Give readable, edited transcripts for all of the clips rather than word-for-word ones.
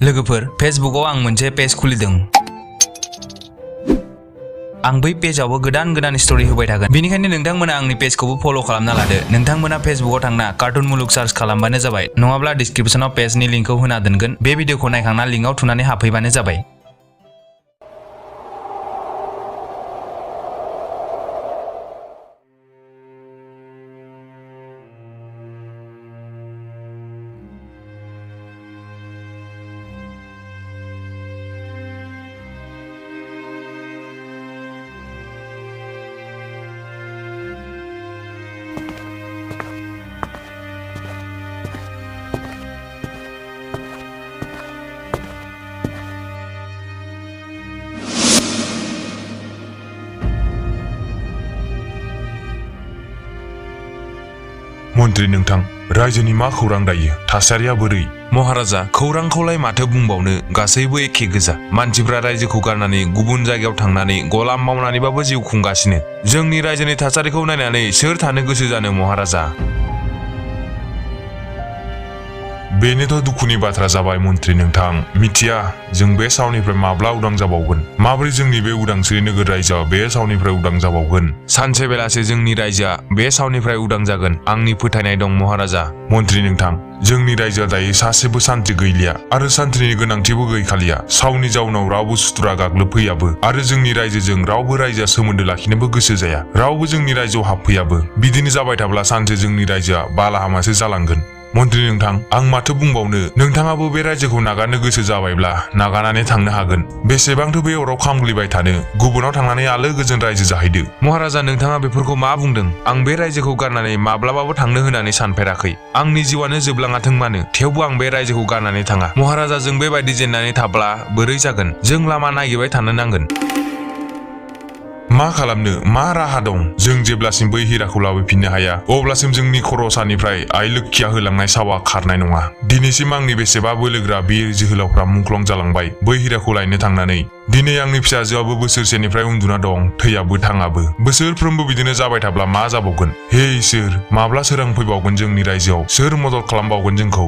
लोगोफोर फेसबुकआव आं मोनसे पेज खुलिदों। आं बै पेजावबो गोदान स्टोरी होबाय थागोन, बेनिखायनो नोंथांमोना आंनि पेजखौबो फलो खालामना लादो। नोंथांमोना फेसबुकआव थांना कार्टुन मुलुग सार्च खालामबानो जाबाय, नङाब्ला डिस्क्रिप्शनाव पेजनि लिंकखौ होना दोनगोन। बे भिडिअखौ नायखांना लिंकआव थुनानै हाबफैबानो जाबाय। मन्त्रि नोंथां, रायजोनि मा खौरां दायो? थासारिया बोरै? महाराजा, खौरांखौलाय माथो बुंबावनो, गासैबो एखे गोजा। मानसिफ्रा रायजोखौ गारनानै गुबुन जायगायाव थांनानै गलाम मावनानैबाबो जिउ खुंगासिनो। जोंनि रायजोनि थासारिखौ नायनानै सोर थानो गोसो जानो महाराजा? बेनोथ' दुखुनि बाथ्रा जाबाय मन्त्रि नोंथां। मिथिया जों बे सावनिफ्राय माब्ला उदां जाबावगोन। माबोरै जोंनि बे उदांस्रि नोगोर रायजोआ बे सावनिफ्राय उदां जाबावगोन? सानसे बेलासे जोंनि रायजोआ बे सावनिफ्राय उदां जागोन, आंनि फोथायनाय दं महाराजा। मन्त्रि नोंथां, जोंनि रायजोआ दायो सासेबो सान्थ्रि गैलिया आरो सान्थ्रिनि गोनांथिबो गैखालिया। सावनि जाउनाव रावबो सुथुरा गाग्लोबफैयाबो आरो जोंनि रायजोजों रावबो रायजोआ सोमोन्दो लाखिनोबो गोसो जाया। रावबो जोंनि रायजोआव हाबफैयाबो। बिदिनो जाबाय थाब्ला सानसे जोंनि रायजोआ बालाहामासो जालांगोन। मन्त्रि नोंथां, आं माथो बुंबावनो, नोंथाङाबो बे रायजोखौ नागारनो गोसो जाबायब्ला नागारनानै थांनो हागोन। बेसेबांथो बे अराव खामग्लिबाय थानो? गुबुनाव थांनानै आलो गोजोन रायजो जाहैदो। महाराजा, नोंथाङा बेफोरखौ मा बुंदों? आं बे रायजोखौ गारनानै माब्लाबाबो थांनो होननानै सानफेराखै। आंनि जिउआनो जोबलाङाथों मानो, थेवबो आं बे रायजोखौ गारनानै थाङा। महाराजा, जों बेबायदि जेननानै थाब्ला बोरै जागोन? जों लामा नागिरबाय थानो नांगोन। मा खालामनो? मा राहा दं? जों जेब्लासिम बै हिराखौ लाबोफिननो हाया, अब्लासिम जोंनि खर'सानिफ्राय आइ लोक्षिया होलांनाय सावा खारनाय नङा। दिनैसिम आंनि बेसेबा बोलोग्रा बिर जोहोलावफ्रा मुंख्लं जालांबाय बै हिराखौ लायनो थांनानै। दिनै आंनि फिसाजोआबो बोसोरसेनिफ्राय उन्दुना दं, थैयाबो थाङाबो। बोसोरफ्रोमबो बिदिनो जाबाय थाब्ला मा जाबावगोन? हे इसोर, माब्ला सोरां फैबावगोन जोंनि रायजोआव? सोर मदद खालामबावगोन जोंखौ?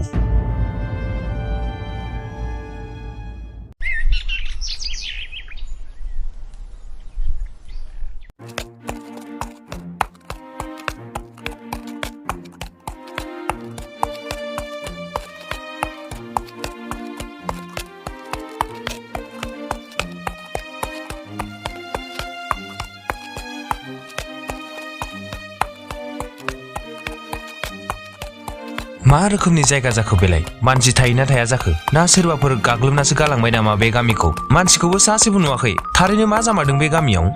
मा रोखोमनि जायगा जाखो बेलाय? मानसि थायोना थाया जाखो? ना सोरबाफोर गाग्लोबनासो गालांबाय नामा बे गामिखौ? मानसिखौबो सासेबो नुवाखै। थारैनो मा जामारदों बे गामियाव?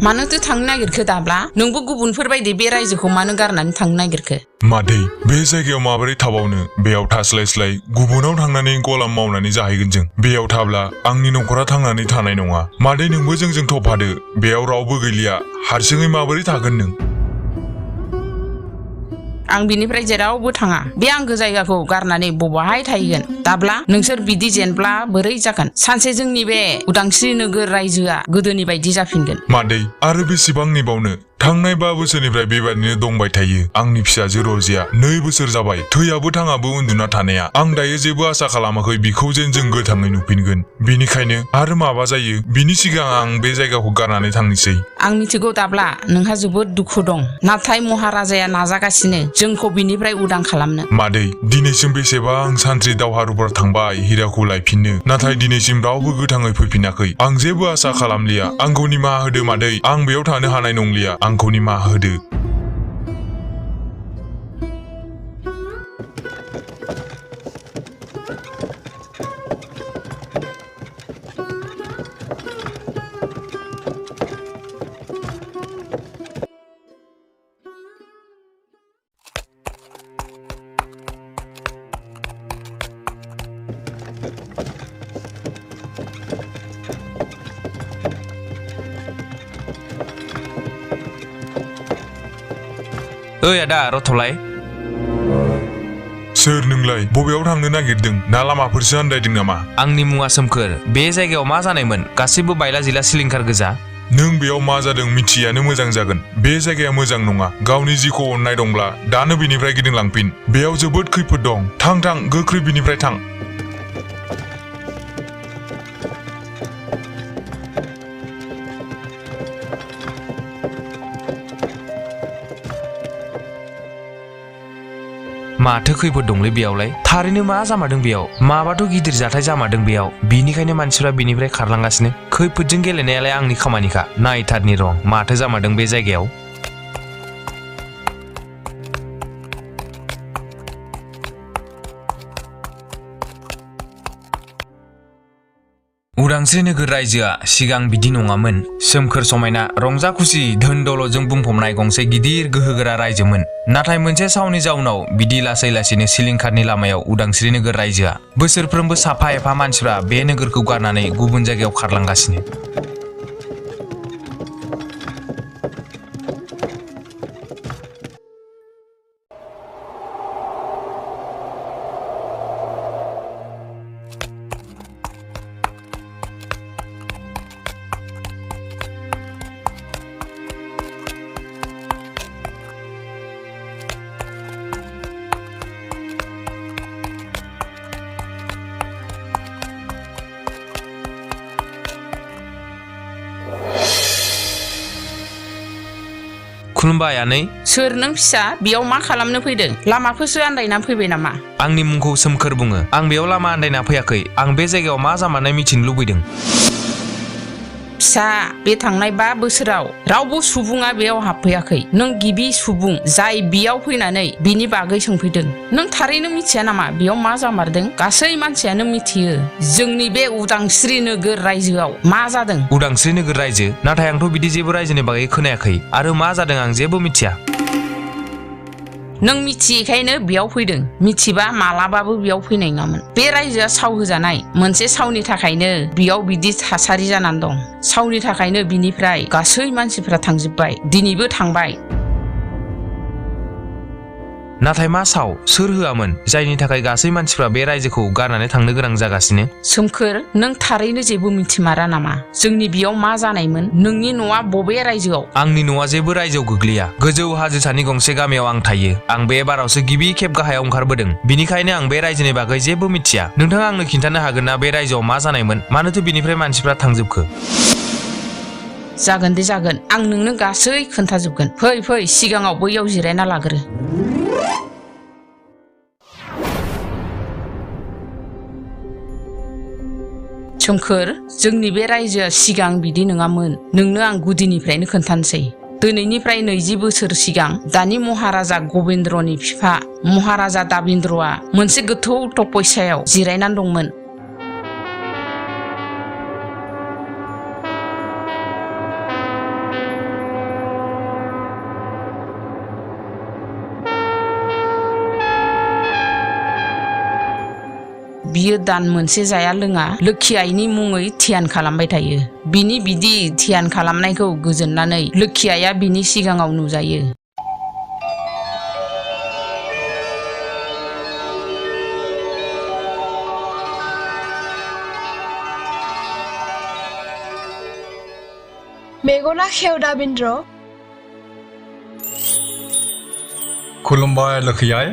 मानोथो थांनो नागिरखो दाब्ला? नोंबो गुबुनफोर बायदि बे रायजोखौ मानो गारनानै थांनो नागिरखो? मादै, बे जायगायाव माबोरै थाबावनो? बेयाव थास्लायस्लाय गुबुनाव थांनानै गलाम मावनानै जाहैगोन जों। बेयाव थाब्ला आंनि नखरा थांनानै थानाय नङा। मादै, नोंबो जोंजों थफादो। बेयाव रावबो गैलिया, हारसिङै माबोरै थागोन नों? आं बिनिफ्राय जेरावबो थाङा। बे आंगो जायगाखौ गारनानै बबाहाय थाहैगोन? दाब्ला, नोंसोर बिदि जेनब्ला बोरै जागोन? सानसे जोंनि बे उदांस्रि नोगोर रायजोआ गोदोनि बायदि जाफिनगोन। मादै, आरो बेसेबां नेबावनो? थांनाय 5 बोसोरनिफ्राय बेबादिनो दंबाय थायो। आंनि फिसाजो रजिया 2 बोसोर जाबाय, थैयाबो थाङाबो उन्दुना थानाया। आं दायो जेबो आसा खालामाखै बिखौ जेन जों गोथाङै नुफिनगोन। बिनिखायनो आरो माबा जायो, बिनि सिगां आं बे जायगाखौ गारनानै थांनोसै। आं मिथिगौ दाब्ला, नोंहा जोबोद दुखु दं। नाथाय महाराजाया नाजागासिनो जोंखौ बिनिफ्राय उदां खालामनो। मादै, दिनैसिम बेसेबां सान्थ्रि दावहारुफोर थांबाय हिराखौ लायफिननो, नाथाय दिनैसिम रावबो गोथाङै फैफिनाखै। आं जेबो आसा खालामलिया। आंखौ निमाहा होदो मादै, आं बेयाव थानो हानाय नंलिया। आंखौ निमाहा होदो। ओइ आदा रथलाय, सोर नोंलाय बबेयाव थांनो नागिरदों ना लामाफोरसो आन्दायदों नामा आंनि मुङा सोमखोर बे जायगायाव मा जानायमोन गासैबो बायला जिला सिलिंखार गोजा नों बेयाव मा जादों मिथियानो मोजां जागोन बे जायगाया मोजां नङा गावनि जिउखौ अननाय दंब्ला दानो बिनिफ्राय गिदिंलांफिन बेयाव जोबोद खैफोद दं थां गोख्रै बिनिफ्राय थां माथो खैफोद दंलै बेयावलाय थारैनो मा जामारदों बेयाव माबाथ' गिदिर जाथाय जामारदों बेयाव बिनिखायनो मानसिफ्रा बिनिफ्राय खारलांगासिनो खैफोदजों गेलेनायालाय आंनि खामानिखा नायथारनि रं माथो जामारदों बे जायगायाव उदांस्रि नोगोर रायजोआ सिगां बिदि नङामोन सोमखोर समायना रंजा खुसि धोन दौलतजों बुंफबनाय गंसे गिदिर गोहोगोरा रायजोमोन नाथाय मोनसे सावनि जाउनाव बिदि लासै लासैनो सिलिंखारनि लामायाव उदांस्रि नोगोर रायजोआ बोसोरफ्रोमबो साफा एफा मानसिफ्रा बे नोगोरखौ गारनानै गुबुन जायगायाव खारलांगासिनो खुलुमबाय आनै सोर नों फिसा बेयाव मा खालामनो फैदों लामाखौसो आन्दायना फैबाय नामा आंनि मुंखौ सोमखोर बुङो आं बेयाव लामा आन्दायना फैयाखै आं बे जायगायाव मा जामारनाय मिथिनो लुबैदों फिसा बे थांनाय 5 बोसोराव रावबो सुबुङा बेयाव हाबफैयाखै नों गिबि सुबुं जाय बेयाव फैनानै बिनि बागै सोंफैदों नों थारैनो मिथिया नामा बेयाव मा जामारदों गासै मानसियानो मिथियो जोंनि बे उदांस्रि नोगोर रायजोआव मा जादों उदांस्रि नोगोर रायजो नाथाय आंथ' बिदि जेबो रायजोनि बागै खोनायाखै आरो मा जादों आं जेबो मिथिया नों मिथियैखायनो बेयाव फैदों मिथिबा मालाबाबो बेयाव फैनाय नङामोन बे रायजोआ साव होजानाय मोनसे सावनि थाखायनो बेयाव बिदि थासारि जानानै दं सावनि थाखायनो बिनिफ्राय गासै मानसिफ्रा थांजोब्बाय दिनैबो थांबाय नाथाय मा साव सोर होआमोन जायनि थाखाय गासै मानसिफ्रा बे रायजोखौ गारनानै थांनो गोनां जागासिनो सोमखोर नों थारैनो जेबो मिथिमारा नामा जोंनि बेयाव मा जानायमोन नोंनि न'आ बबे रायजोआव आंनि न'आ जेबो रायजोआव गोग्लैया गोजौ हाजोसानि गंसे गामियाव आं थायो आं बे बारावसो गिबि खेब गाहायाव ओंखारबोदों बिनिखायनो आं बे रायजोनि बागै जेबो मिथिया नोंथाङा आंनो खिन्थानो हागोन ना बे रायजोआव मा जानायमोन मानोथो बिनिफ्राय मानसिफ्रा थांजोबखो जागोन दे जागोन आं नोंनो गासै खोन्थाजोबगोन फै सिगाङाव बैयाव जिरायना लाग्रो सोमखोर जोंनि बे रायजोआ सिगां बिदि नङामोन नोंनो आं गुदिनिफ्रायनो खोन्थानोसै दिनैनिफ्राय 20 बोसोर सिगां दानि महाराजा गबिन्द्रनि बिफा महाराजा दाबिन्द्रआ मोनसे गोथौ तपस्यायाव जिरायनानै दंमोन बियो दान मोनसे जाया लोङा लोखि आइनि मुङै ध्यान खालामबाय थायो बिनि बिदि ध्यान खालामनायखौ गोजोननानै लोखि आइया बिनि सिगाङाव नुजायो मेगना खेव दाबिन्द्र खुलुमबाय लोखि आइ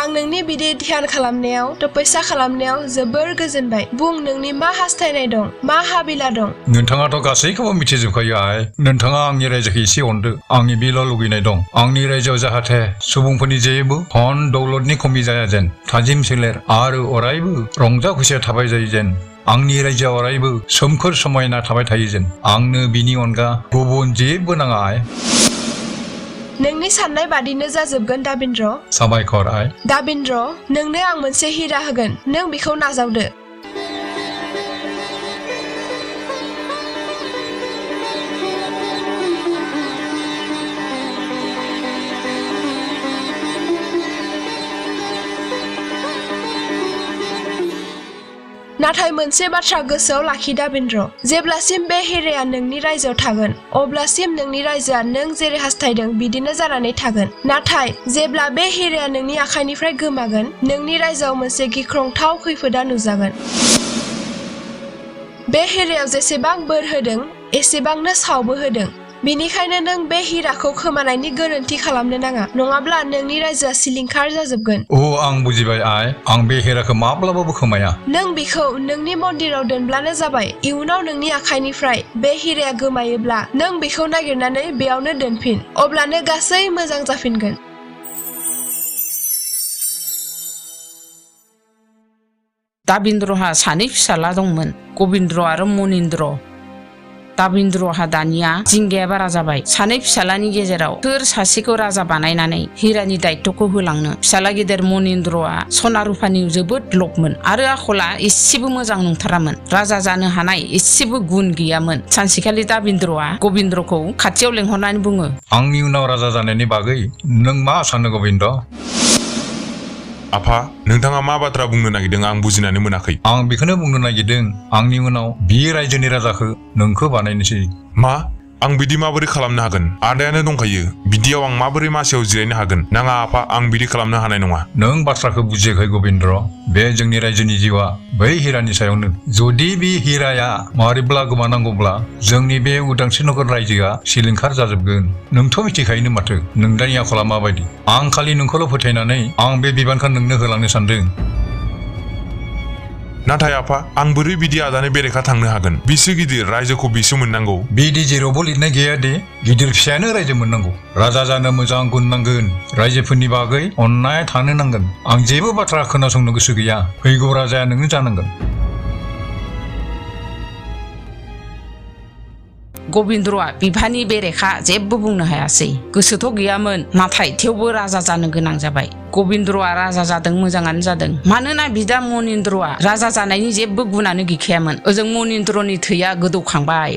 आं नोंनि बिदि ध्यान खालामनायाव तपस्या खालामनायाव जोबोर गोजोनबाय बुं नोंनि मा हास्थायनाय दं मा हाबिला दं नोंथाङाथ' गासैखौबो मिथिजोबखायो आइ नोंथाङा आंनि रायजोखौ एसे अनदो आंनि बेल' लुगैनाय दं आंनि रायजोआव जाहाथे सुबुंफोरनि जेबो धन दौलतनि खमि जाया जेन थाजिम सोलेर आरो अरायबो रंजा खुसिया थाबाय जायो जेन आंनि रायजोआव अरायबो सोमखोर समायना थाबाय थायो जेन आंनो बिनि अनगा गुबुन जेबो नाङा आइ नोंनि साननाय बादिनो जाजोबगोन दाबिन्द्र साबायखर आइ दाबिन्द्र नोंनो आं मोनसे हिरा होगोन नों बेखौ नाजावदो नाथाय मोनसे बाथ्रा गोसोआव लाखि दाबिन्द्र, जेब्लासिम बे हिराया नोंनि रायजोआव थागोन अब्लासिम नोंनि रायजोआ नों जेरै हास्थायदों बिदिनो जानानै थागोन। नाथाय जेब्ला बे हिराया नोंनि आखाइनिफ्राय गोमागोन नोंनि रायजोआव मोनसे गिख्रंथाव खैफोदा नुजागोन। बे हिरायाव जेसेबां बोर होदों एसेबांनो सावबो होदों। बेनिखायनो नों बे हिराखौ खोमानायनि गोरोन्थि खालामनो नाङा, नङाब्ला नोंनि रायजोआ सिलिंखार जाजोबगोन। आं बुजिबाय आइ, आं बे हिराखौ माब्लाबाबो खोमाया। नों बिखौ नोंनि मन्दिराव दोनब्लानो जाबाय। इयुनाव नोंनि आखाइनिफ्राय बे हिराया गोमायोब्ला नों बिखौ नागिरनानै बेयावनो दोनफिन, अब्लानो गासै मोजां जाफिनगोन। दाबिन्द्रहा सानै फिसाला दंमोन, गबिन्द्र आरो मनिन्द्र। दाबिन्द्रहा दानिया जिंगाया बारा जाबाय। सानै फिसालानि गेजेराव सोर सासेखौ राजा बानायनानै हिरानि दायित्वखौ होलांनो। फिसाला गेदेर मनिन्द्रआ सना रुफानि जोबोद लबमोन आरो आखला एसेबो मोजां नंथारामोन। राजा जानो हानाय एसेबो गुन गैयामोन। सानसेखालि दाबिन्द्रआ गबिन्द्रखौ खाथियाव लेंहरनानै बुङो, आंनि उनाव राजा जानायनि बागै नों मा सानो गबिन्द? आफा, नोंथाङा मा बाथ्रा बुंनो नागिरदों आं बुजिनानै मोनाखै। आं बेखौनो बुंनो नागिरदों, आंनि उनाव बे रायजोनि राजाखौ नोंखौ बानायनोसै। मा? आं बिदि माबोरै खालामनो हागोन? आदायानो दंखायो, बिदियाव आं माबोरै मासियाव जिरायनो हागोन? नाङा आफा, आं बिदि खालामनो हानाय नङा। नों बाथ्राखौ बुजियाखै गबिन्द्र, बे जोंनि रायजोनि जिउआ बै हिरानि सायावनो। जुदि बे हिराया मारैब्ला गोमानांगौब्ला जोंनि बे उदांस्रि नगर रायजोआ सिलिंखार जाजोबगोन। नोंथ' मिथिखायोनो माथो नोंदानि आखला माबायदि। आं खालि नोंखौल' फोथायनानै आं बे बिबानखौ नोंनो होलांनो सानदों। नाथाय आफा, आं बोरै बिदि आदानि बेरेखा थांनो हागोन? बिसो गिदिर, रायजोखौ बिसो मोननांगौ। बिदि जेरावबो लिरनाय गैया दे गिदिर फिसायानो रायजो मोननांगौ। राजा जानो मोजां गुन नांगोन, रायजोफोरनि बागै अननाय थानो नांगोन। आं जेबो बाथ्रा खोनासंनो गोसो गैया। फैगौ राजाया नोंनो जानांगोन। गबिन्द्रआ बिफानि बेरेखा जेबो बुंनो हायासै। गोसोथ' गैयामोन, नाथाय थेवबो राजा जानो गोनां जाबाय। गबिन्द्रआ राजा जादों, मोजाङानो जादों। मानोना बिदा मनिन्द्रआ राजा जानायनि जेबो गुनानो गैखायामोन। ओजों मनिन्द्रनि थैया गोदौखांबाय।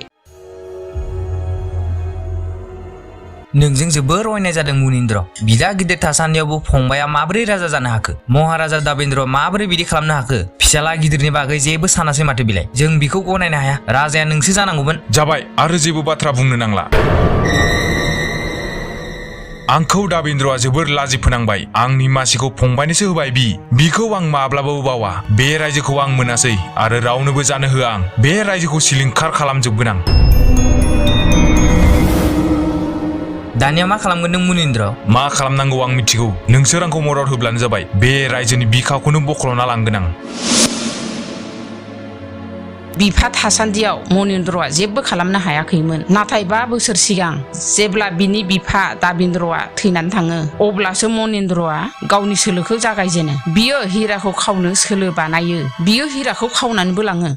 नोंजों जोबोर अयनाय जादों मुनिन्द्र। बिदा गिदिर थासान्दियावबो फंबाया माबोरै राजा जानो हाखो? महाराजा दाबिन्द्रआ माबोरै बिदि खालामनो हाखो? फिसाला गिदिरनि बागै जेबो सानासै माथो बिलाय। जों बिखौ गनायनो हाया। राजाया नोंसो जानांगौमोन। जाबाय, आरो जेबो बाथ्रा बुंनो नांला। आंखौ दाबिन्द्रआ जोबोर लाजि फोनांबाय। आंनि मासिखौ फंबायनोसो होबाय। बिखौ आं माब्लाबाबो बावा। बे रायजोखौ आं मोनासै आरो रावनोबो जानो होआ आं। बे रायजोखौ सिलिंखार खालामजोबगोन आं। दानिया मा खालामगोन नों मुनिन्द्र? मा खालामनांगौ आं मिथिगौ। नोंसोर आंखौ मदद होब्लानो जाबाय। बे रायजोनि बिखाखौनो बख्ल'ना लांगोन आं। बिफा थासान्दियाव मनिन्द्रआ जेबो खालामनो हायाखैमोन। नाथाय 5 बोसोर सिगां जेब्ला बिनि बिफा दाबिन्द्रआ थैनानै थाङो अब्लासो मनिन्द्रआ गावनि सोलोखौ जागायजेनो। बियो हिराखौ खावनो सोलो बानायो। बियो हिराखौ खावनानैबो लाङो।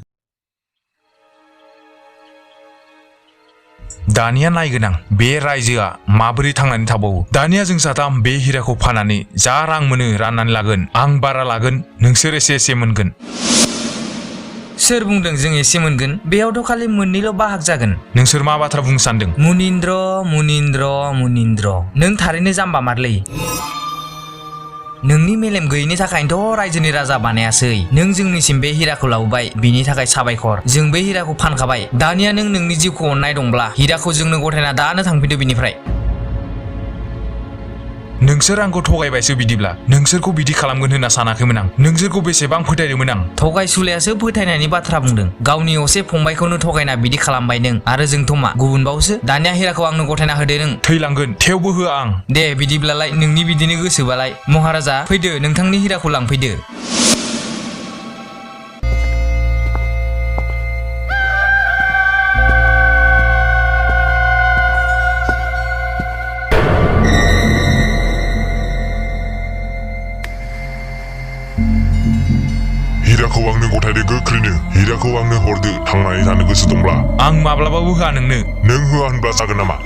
दानिया नायगोन आं बे रायजोआ माबोरै थांनानै थाबावो। दानिया जों साथाम बे हिराखौ फाननानै जा रां मोनो राननानै लागोन। आं बारा लागोन, नोंसोर एसे मोनगोन। सोर बुंदों जों एसे मोनगोन? बेयावथ' खालि मोननैल' बाहाग जागोन। नोंसोर मा बाथ्रा बुंनो सानदों? मुनिन्द्र, नों थारैनो जाम्बा मारलै। नोंनि मेलेम गैयिनि थाखायनोथ' रायजोनि राजा बानायासै। नों जोंनिसिम बे हिराखौ लाबोबाय, बिनि थाखाय साबायखर। जों बे हिराखौ फानखाबाय। दानिया नों नोंनि जिउखौ अननाय दंब्ला हिराखौ जोंनो गथायना दानो थांफिनदो बिनिफ्राय। नोंसोर आंखौ थगायबायसो। बिदिब्ला नोंसोरखौ बिदि खालामगोन होनना सानाखैमोन आं। नोंसोरखौ बेसेबां फोथायदोंमोन आं। थगायसुलायासो फोथायनायनि बाथ्रा बुंदों। गावनि असे फंबायखौनो थगायना बिदि खालामबाय नों। आरो जोंथ' मा गुबुनबावसो? दानिया हिराखौ आंनो गथायना होदो नों। थैलांगोन, थेवबो होआ आं। दे बिदिब्लालाय नोंनि बिदिनो गोसोबालाय। महाराजा फैदो, नोंथांनि हिराखौ लांफैदो। हिराखौ आंनो गथायदो गोख्रैनो। हिराखौ आंनो हरदो थांनानै थानो गोसो दंब्ला। आं माब्लाबाबो होआ नोंनो। नों होआ होनब्ला जागोन नामा?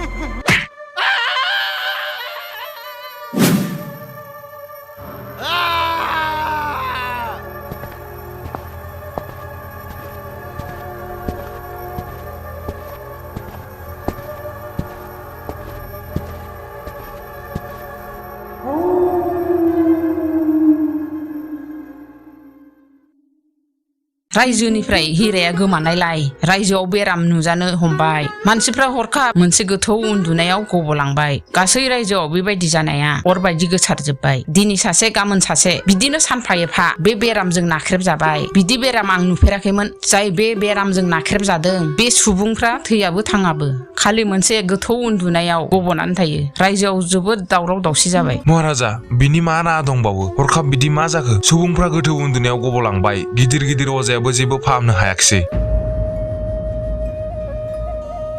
रायजोनिफ्राय हिराया गोमानायलाय रायजोआव बेराम नुजानो हमबाय। मानसिफ्रा हरखाब मोनसे गोथौ उन्दुनायाव गबलांबाय। गासै रायजोआव बेबायदि जानाया अरबायदि गोसारजोब्बाय। दिनै सासे गाबोन सासे बिदिनो सानफा एफा बे बेरामजों नाख्रेबजाबाय। बिदि बेराम आं नुफेराखैमोन। जाय बे बेरामजों नाख्रेबजादों बे सुबुंफ्रा थैयाबो थाङाबो, खालि मोनसे गोथौ उन्दुनायाव गबनानै थायो। रायजोआव जोबोद दावराव दावसि जाबाय। महाराजा, बिनि मा राहा दंबावो? हरखाब बिदि मा जाखो? सुबुंफ्रा गोथौ उन्दुनायाव गबलांबाय, गिदिर गिदिर अजायाबो जेबो फाहामनो हायाखिसै।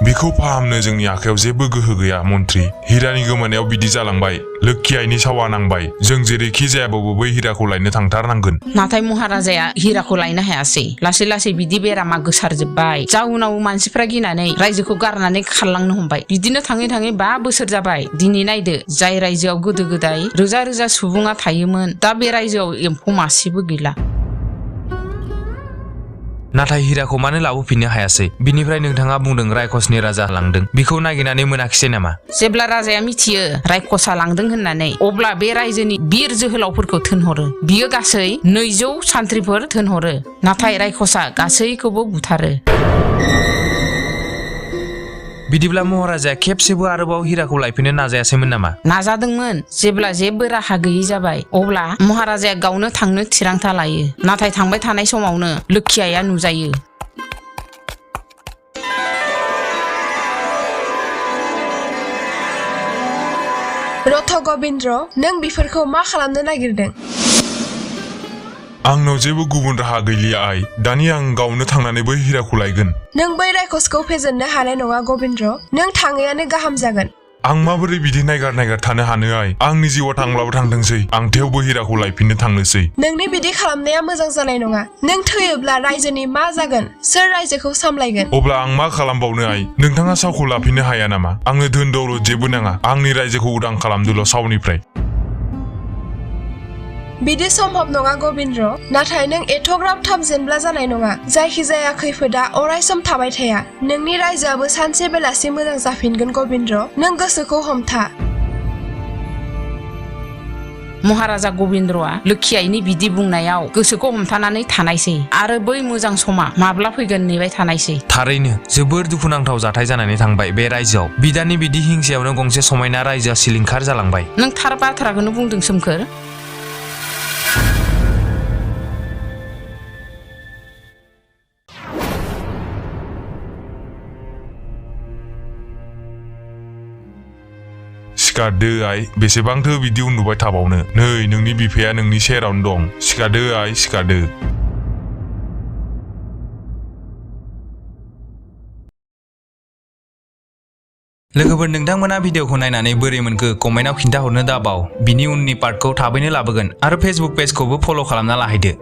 बिखौ फाहामनो जोंनि आखायाव जेबो गोहो गैया मन्त्रि। हिरानि गोमानायाव बिदि जालांबाय, लोक्षि आइनि सावा नांबाय। जों जेरैखि जायाबाबो बै हिराखौ लायनो थांथारनांगोन। नाथाय महाराजाया हिराखौ लायनो हायासै। लासै लासै बिदि बेरामा गोसारजोब्बाय। जाउनाव मानसिफ्रा गिनानै रायजोखौ गारनानै खारलांनो हमबाय। बिदिनो थाङै थाङै 5 बोसोर जाबाय। दिनै नायदो, जाय रायजोआव गोदो गोदाय रोजा रोजा सुबुङा थायोमोन, दा बे रायजोआव एम्फौ मासेबो गैला। नाथाय हिराखौ मानो लाबोफिननो हायासै? बिनिफ्राय नोंथाङा बुंदों रायखसनि राजा लांदों। बिखौ नागिरनानै मोनाखिसै नामा? जेब्ला राजाया मिथियो रायखसा लांदों होननानै, अब्ला बे रायजोनि बिर जोहोलावफोरखौ थोनहरो। बियो गासै 200 सान्थ्रिफोर थोनहरो। नाथाय रायखसा गासैखौबो बुथारो। बिदिब्ला महाराजाया खेबसेबो आरोबाव हिराखौ लायफिननो नाजायासैमोन नामा? नाजादोंमोन। जेब्ला जेबो राहा गैयै जाबाय, अब्ला महाराजाया गावनो थांनो थिरांथा लायो। नाथाय थांबाय थानाय समावनो लोक्षि आइया नुजायो। रथ गबिन्द्र, नों बेफोरखौ मा खालामनो नागिरदों? आंनाव जेबो गुबुन राहा गैलिया आइ। दानि आं गावनो थांनानै बै हिराखौ लायगोन। नों बै रायखसखौ फेजेननो हानाय नङा गबिन्द्र। नों थाङैयानो गाहाम जागोन। आं माबोरै बिदि नायगार थानो हानो आइ? आंनि जिउआ थांब्लाबो थांथोंसै। आं थेवबो हिराखौ लायफिननो थांनोसै। नोंनि बिदि खालामनाया मोजां जानाय नङा। नों थैयोब्ला रायजोनि मा जागोन? सोर रायजोखौ सामलायगोन? अब्ला आं मा खालामबावनो आइ? नोंथाङा सावखौ लाफिननो हाया नामा? आंनो धोन दौलत जेबो नाङा। आंनि रायजोखौ उदां खालामदोल' सावनिफ्राय। बिदि सम्भब नङा गबिन्द्र। नाथाय नों एथ'ग्राब थाब जेनब्ला जानाय नङा। जायखिजाया खैफोदा अरायसम थाबाय थाया। नोंनि रायजोआबो सानसे बेलासि मोजां जाफिनगोन गबिन्द्र। नों गोसोखौ हमथा। महाराजा गबिन्द्रआ लोक्षि आइनि बिदि बुंनायाव गोसोखौ हमथानानै थानायसै आरो बै मोजां समा माब्ला फैगोन नेबाय थानायसै। थारैनो जोबोर दुखुनांथाव जाथाय जानानै थांबाय बे रायजोआव। बिदानि बिदि हिंसायावनो गंसे समायना रायजोआ सिलिंखार जालांबाय। नों थार बाथ्राखौनो बुंदों सोमखोर। सिखारदो आइ। बेसेबांथो बिदि उन्दुबाय थाबावनो? नै नोंनि बिफाया नोंनि सेरावनो दं। सिखारदो आइ, सिखारदो। लोगोफोर, नोंथांमोना भिडिअखौ नायनानै बोरै मोनखो कमेन्टआव खिन्थाहरनो दाबाव। बिनि उननि पार्टखौ थाबैनो लाबोगोन आरो फेसबुक पेजखौबो फल' खालामना लाहैदो।